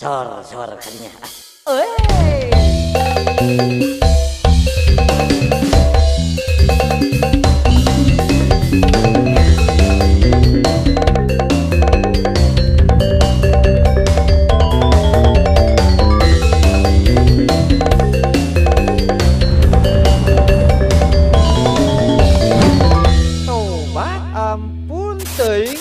Sor-sor kalinya. Tobat ampun teuing.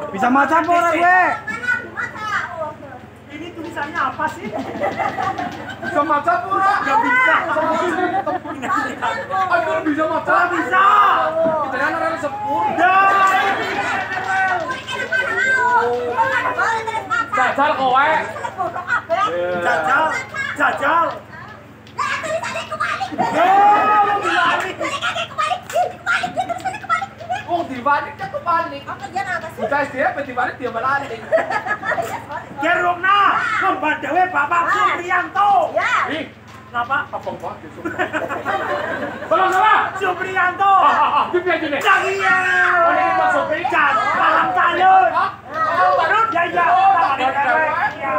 Bisa maca apa orang gue? Ini tulisannya apa sih? Bisa maca apa orang? Gak bisa. Aku bisa maca. Bisa. Kita anak sepur. Jajal kowe. Jajal. Jajal. Tulisannya kebalik. Oh, dibalik kan kebalik. Apa dia apa sih? Udah dia dibalik dia balik. Gerokna, membandawe Bapak Supriyanto. Ya. Ih, kenapa? Abang banget Tolong sama Supriyanto. Piye jenenge? Iya. Oh, ini Pak Supri. Salam talun. Talun. Ya ya. Ya.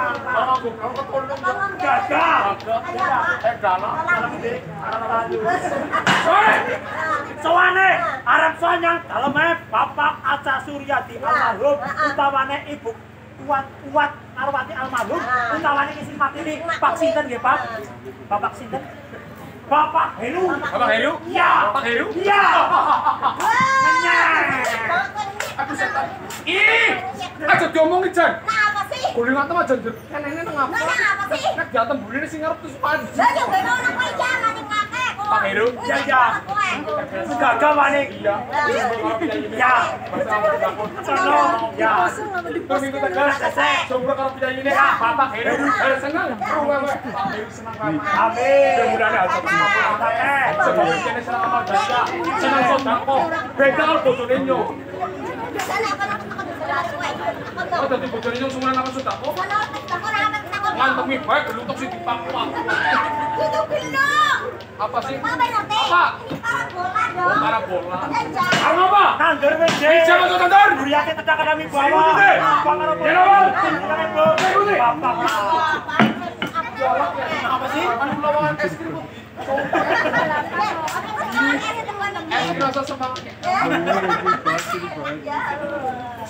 Gagah. Eh, dalam. Sowane arep sowan daleme Bapak Aca Suryadi almarhum utawane Ibu Kuat Kuat Arwati almarhum utawane Ki Matini Pak sinten nggih Pak? Bapak sinten? Bapak Heru. Bapak Heru? Iya. Pak Heru? Iya. Aku setan. Ih, aja diomongi Jan. Nah apa sih? Guling antem aja kenene nang apa? Nah apa sih? Nek diantem burine sing ngarep terus panji. Lah yo ben ono kowe iki maning kakek. Pak Heru? Ya ya. Gagah maning. Iya. Ya. Sono. Ya. Minggu tegas. Jomblo karo piyayine Bapak Heru. Seneng. Pak Heru seneng banget. Amin. Mudah-mudahan aja kene seneng amal jasa. Seneng sedekah. Beda karo bojone nyo. Oh, dadi bojone nyong sumuran apa sedekah? Ngantemi bae gelutuk sing dipakuak. Kudu gelung. Apa sih? Apa? Ini parabola dong. Parabola. Arep apa? Tandur wis. Bisa masuk tandur. Duriyate tedak kami bawa. Bapak. Apa sih? Anu lawangan es krim kok. Es rasa semangat.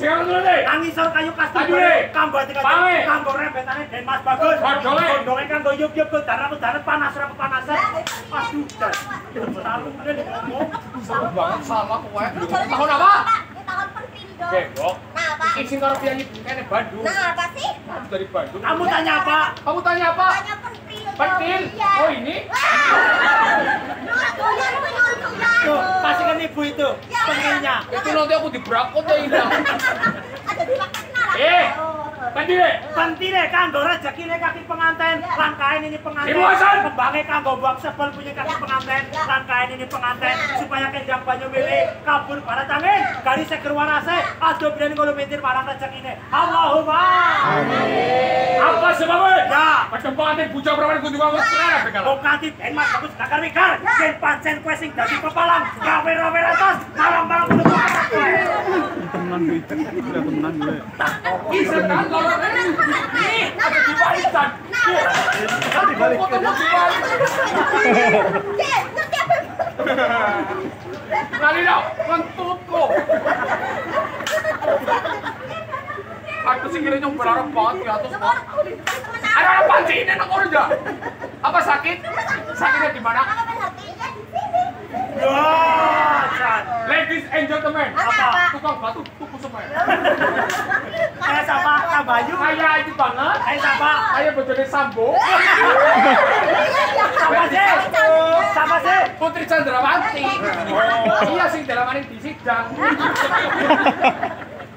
Siapa dulu deh? Ngisor kayu kasturi. Kanggo kanggo rembetane Den Mas Bagus. Gondonge kanggo yub-yub kudara-kudara panas ora kepanasan. Aduh, jan. Selalu ngene ngomong. Seru banget salah kowe. Tahun apa? Tahun pentil dong. Gembok. Nah, apa? Iki sing karo piyanyi kene Bandung. Nah, apa sih? Dari Bandung. Kamu tanya apa? Kamu tanya apa? Tanya pentil. Pentil? Oh, ini? Tuh, pasti kan ibu itu pentilnya. Itu nanti aku dibrakot ya hilang. Ada di makan. Pentile. Pentile kanggo rezekine kaki pengantin, lan kain ini pengantin. Kembange kanggo buang sebel punya kaki pengantin, lan kain ini pengantin supaya kendang banyu mili kabur barat angin, garis seger warase, aduh bilane ngono mitir marang rezekine. Allahumma amin. Apa sebabnya? Ya, padha pengantin bujang prawan kudu wong selera begal. Wong kanthi Ben Mas Bagus gakar wigar, yen pancen kowe sing dadi pepalang, gawe-rawe ratos, malam-malam kudu kowe. Temenan gue, temenan gue. Bisa kan kalau ini ada dibalikan. Dibalikan. Kali dong, ngentut kok. Aku sih kira nyong berharap banget ya terus. Ada orang panci ini nang kono ya. Apa sakit? Sakitnya di mana? Ladies and gentlemen, apa? Tukang batu tuku semen. Kayak siapa? Kak Bayu. Kayak itu banget. Kayak siapa? Kayak bojone Sambo. Sama sih. Sama sih. Putri Chandrawati. Iya sing dalamane di sidang.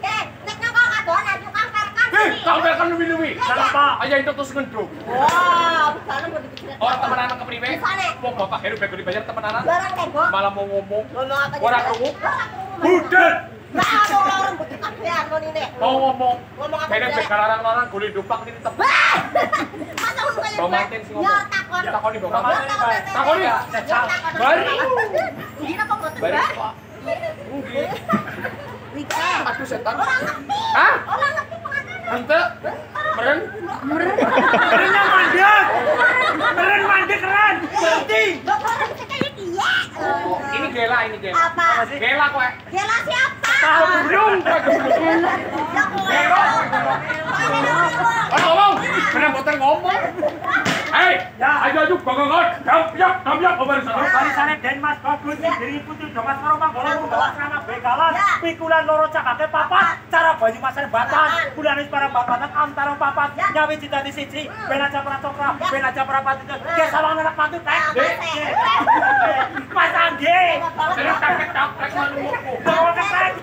Nek nang kok kadoan aja kang perkan. Kang perkan luwi-luwi. Kenapa? Ayo itu terus ngendruk. Wah, dalam kok dikira. Orang temenan kepriwe? Wong Bapak Heru bego dibayar temenanan. Malah mau ngomong. Ngomong apa? Ora krungu. Budet. Lah orang butuh kabehan kon ini. Mau ngomong. Ngomong apa? Kene begal larang-larang golek dupak ini tep. Masa ngono kaya. Romantis sing ngomong. Ya takon. Takoni Bapak. Takoni. Bari. Nggih napa mboten, Bari, Mbak? Pak. Nggih. Wika. Aduh setan. Ora ngerti. Hah? Ora ngerti pengantin. Ente? Meren? Meren. Merennya mandek. Meren mandek keren. Berhenti. Oh, ini Gela, ini Gela. Apa? Gela kowe. Gela siapa? Geblung, kowe geblung. Ya kowe. Ora ngomong, bener mboten ngomong. Hei, Ya. ayo ayo bangun, damyak, damyak barisan. Barisane Den Mas Bagus diri putri Domas karo Manggala munggawa asrama begalan, pikulan loro cakake papat, cara Banyumasan Batan, kulane para bapatan antara papat, nyawiji dadi siji, ben aja para cokra, ben aja para patut, ge sawang anak mantu tek. Mas Angge. Terus tak tak tak manungku. Bawa ketek.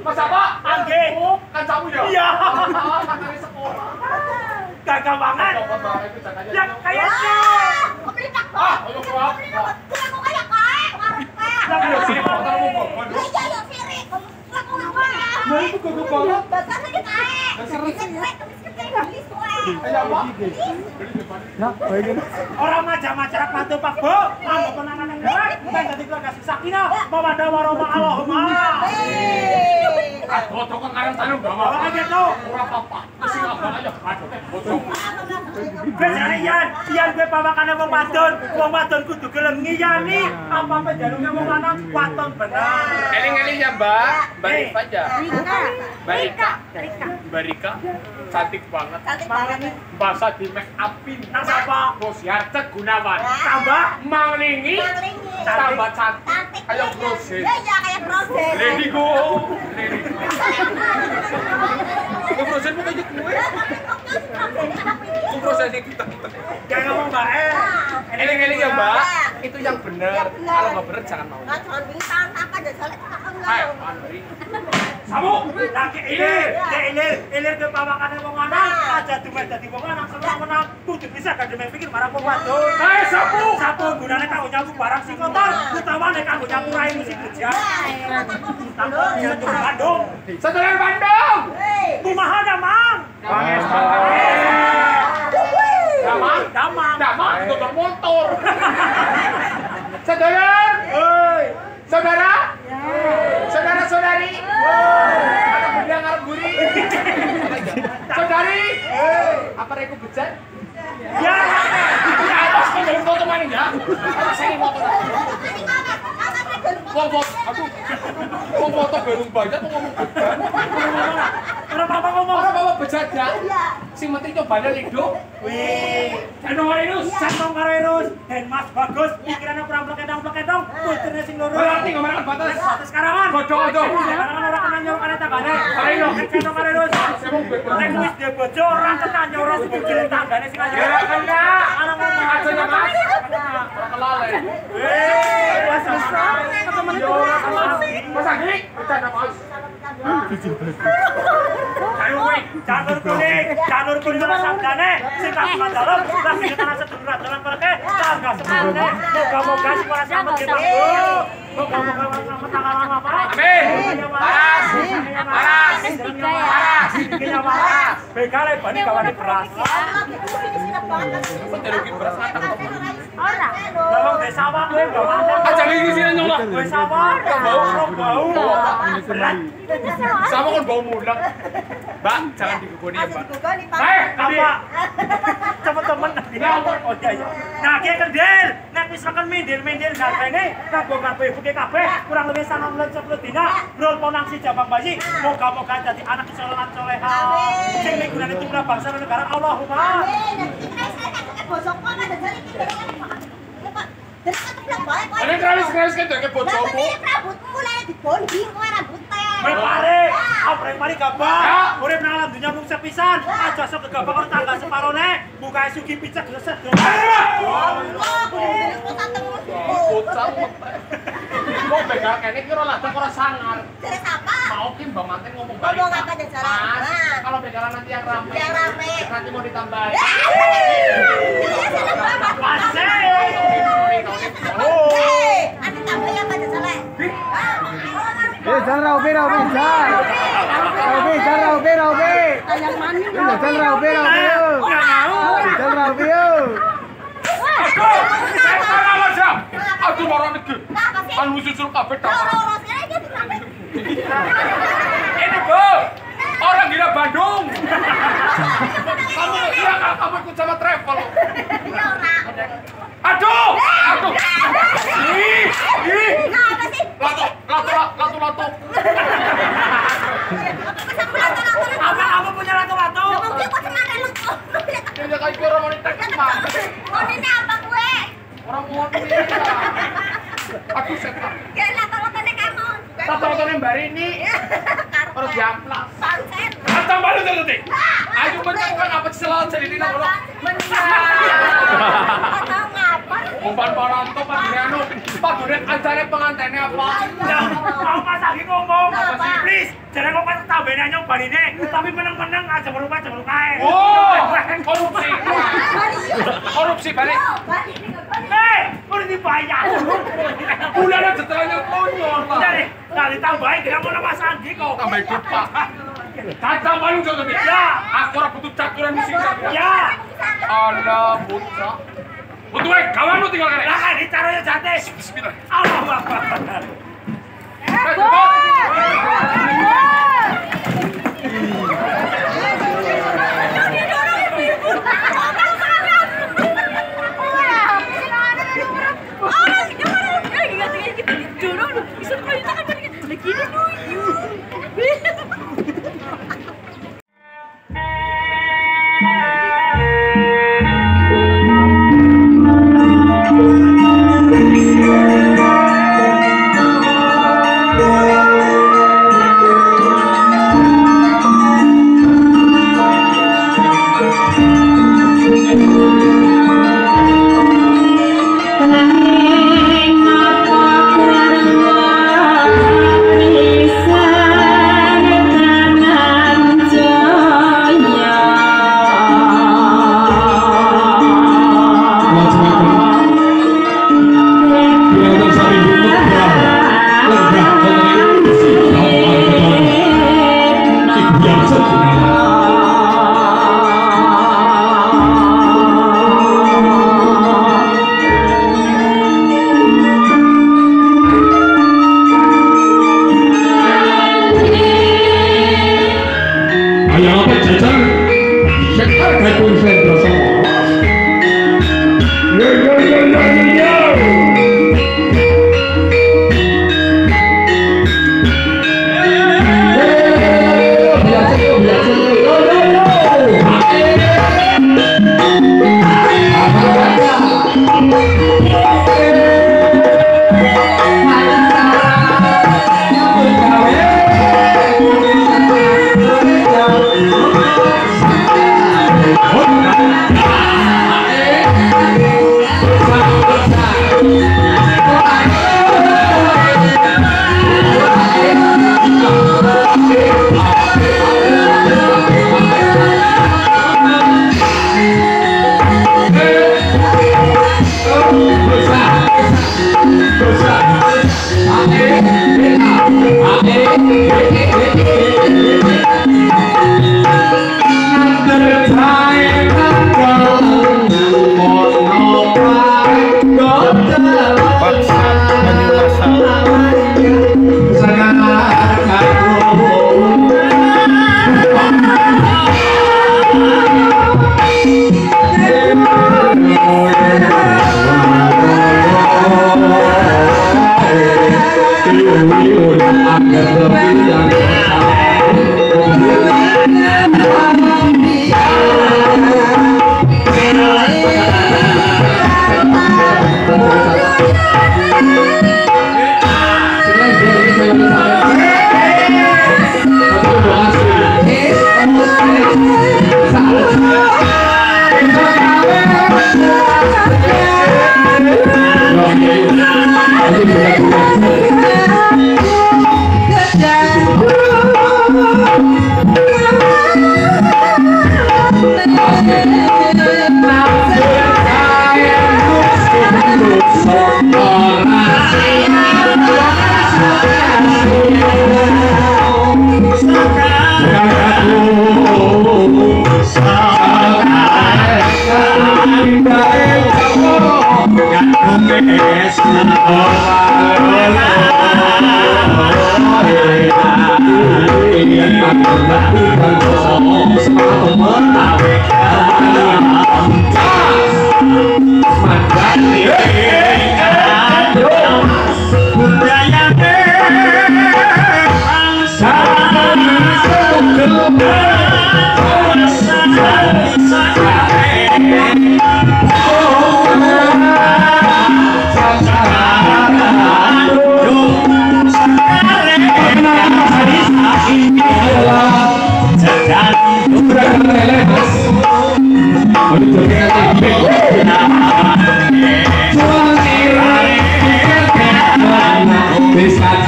Mas apa? Angge. Oh, kancamu ya? Iya. Makane sekolah. Gagal banget. Ya kayak Ah, ayo keluar. Aku kayak kae, ngarepe. Ayo sini motor mau bawa. Iya, yo sirik. Aku Lah itu gagal banget. Bahasa iki kae. Lah serius. Kayak apa? Nah, baik. Orang maja-maja mantu Pak Bo, ambo penanganan dewek, ben dadi keluarga sing sakinah, mawaddah warahmah Allahumma. Ah, bocok kok ngarang tanung bawa. Bawa aja tuh. Ora apa-apa. Sing abang aja badoke bocok. Wis jare Ian, Ian kowe pawakane wong wadon kudu gelem ngiyani apa penjaluke wong lanang waton bener. Eling-eling ya, Mbak. Mbak Rifa aja. Rika. Mbak Rika. Mbak Rika cantik banget. Cantik banget. Bahasa di make upin. Nang sapa? Bos Yarcek Gunawan. Tambah Manglingi. Manglingi. Tambah cantik. Cantik. Kayak proses. Iya, iya kayak proses. Lady go. Lady go. Kok proses mu kayak gue? Kok prosesnya kita. Jangan ngomong Mbak E. Eling-eling ya, Mbak. Itu yang bener. Kalau nggak bener jangan mau. Nggak jangan bintang apa aja soalnya takon Ayo, Andri. Samu. Lagi ilir, ilir, ilir ke pawakane wong lanang, aja duwe dadi wong lanang seneng-seneng, kudu bisa gak demen pikir marang wong wadon. Ayo sapu. Sapu gunane kanggo nyapu barang sing kotor, utawane kanggo nyapu raimu sing bejat. Takon Bandung. Sedulur Bandung. Kumaha damang? Damang, Damang. damang dodol motor. Sedulur. Saudara? Saudara-saudari. Anak muda ngarep guri. Saudari. Apa reku bejat? Ya. Di atas kok foto maning ya. Atas saya foto. Wong foto, aduh. Wong foto bareng banyak kok ngomong beban. Ora apa-apa ngomong. Ora apa-apa bejadak. Sing penting cobane lido. Wih, Jangan Irus. Santong karo Irus, den Mas bagus, pikirane ora pleketong-pleketong, putrine sing loro. Berarti ngomong batas. Batas Karangan. Godhong-godhong. Karangan ora kena nyorok karo tanggane. Ayo. Santong karo Irus. Nek wis duwe bojo ora kena nyorok bojone tanggane sing ayu. Ya kena. Ana ngomong aja ya Mas. Ora kelalen. Weh, wis besar. Mas Anggi, bercanda Mas. Janur kuning, janur kuning ora sabdane, sing kagungan dalem lagi tanah sedulur dalam perke, tangga semene, moga-moga sing ora slamet nggih Pak. Moga-moga ora slamet tanggal apa. Amin. Paras. Paras. Paras. Begale bani gawane beras. Ora. Lah wong desa sawah kowe gawane. Aja iki sini nyong lah. Kowe sawah bau bau. Berat. Sama kon bau mulang. Mbak, jangan digugoni ya, Mbak. Eh, apa? Temen-temen. Oh iya iya. Nah, ki kendil, nek wis reken mindil-mindil garbene, kanggo kabeh ibuke kabeh kurang lebih 9 10 dina, brol ponang si jabang bayi. Moga-moga dadi anak soleh lan soleha. Sing migunani tumrap bangsa lan negara. Allahumma. Amin. Ini kerawis-kerawis kan deke bojomu. Rambutmu lek dibonding kowe rambute. Prepare, apreng mari gabah. Urip nang alam dunya mung sepisan. Aja sok gegabah karo tangga separone, bukae sugi picek gresek. Allah, kudu kota temu. Bocah. Kok begal kene iki ora ladang ora sangar. Jare sapa? Mau ki Mbak Manten ngomong balik. Ngomong apa jajaran? Mas, kalau begalan nanti yang rame. Yang rame. Nanti mau ditambahin. Nanti tambahin apa jajaran? Eh, jalan Raubi, Raubi, jalan. Raubi, jalan Raubi, Raubi. Jalan Raubi, Raubi. Jalan Raubi. Aduh, marah nih. Anu susul kabeh tak. Ini Bu, orang gila Bandung. Kamu iya kamu ikut sama travel. Iya ora. Aduh, aduh. Ih, ih. Apa sih? Lato, lato, lato, lato. Apa kamu punya lato-lato? Mungkin kok senang lu. Ya kayak gue orang mau tek. Mau ini apa gue? Orang mau ini. Aduh setan. Ya lato-latone kamu. Lato-latone Mbak Rini. Ora diamplas. Pancen. Tambah lu nanti. Ayo menang apa selalu jadi ini ngono. Menang. Atau ngapa? Umpan paranto padune padune kancane pengantene apa? Mau Mas lagi ngomong. Please, jangan kok pas tambahne nyong baline, tapi meneng-meneng aja berubah aja berubah kae. Oh, korupsi. Korupsi balik. Eh, udah dibayar. Bulane jetelane konyol lah. Jadi, nah ditambahin kira mau Mas Andi kok. Tambah hidup, Pak. Caca malu jauh tadi. Ya, aku ora butuh caturan sing ya. Ala bocah. Butuh wae gawanmu tinggal kene. Lah kan caranya jate. Bismillah. Allahu Akbar. Yo yo yo yo yo.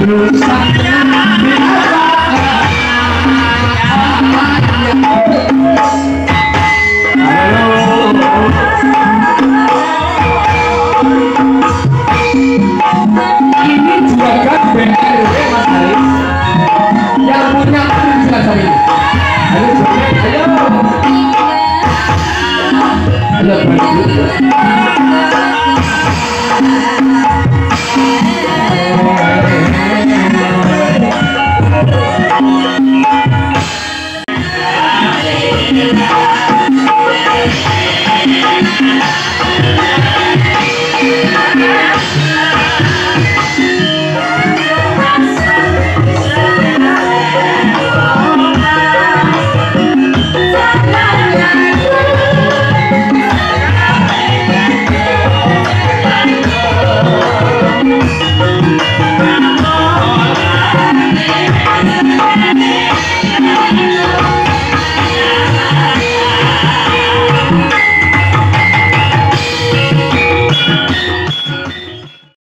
Bisa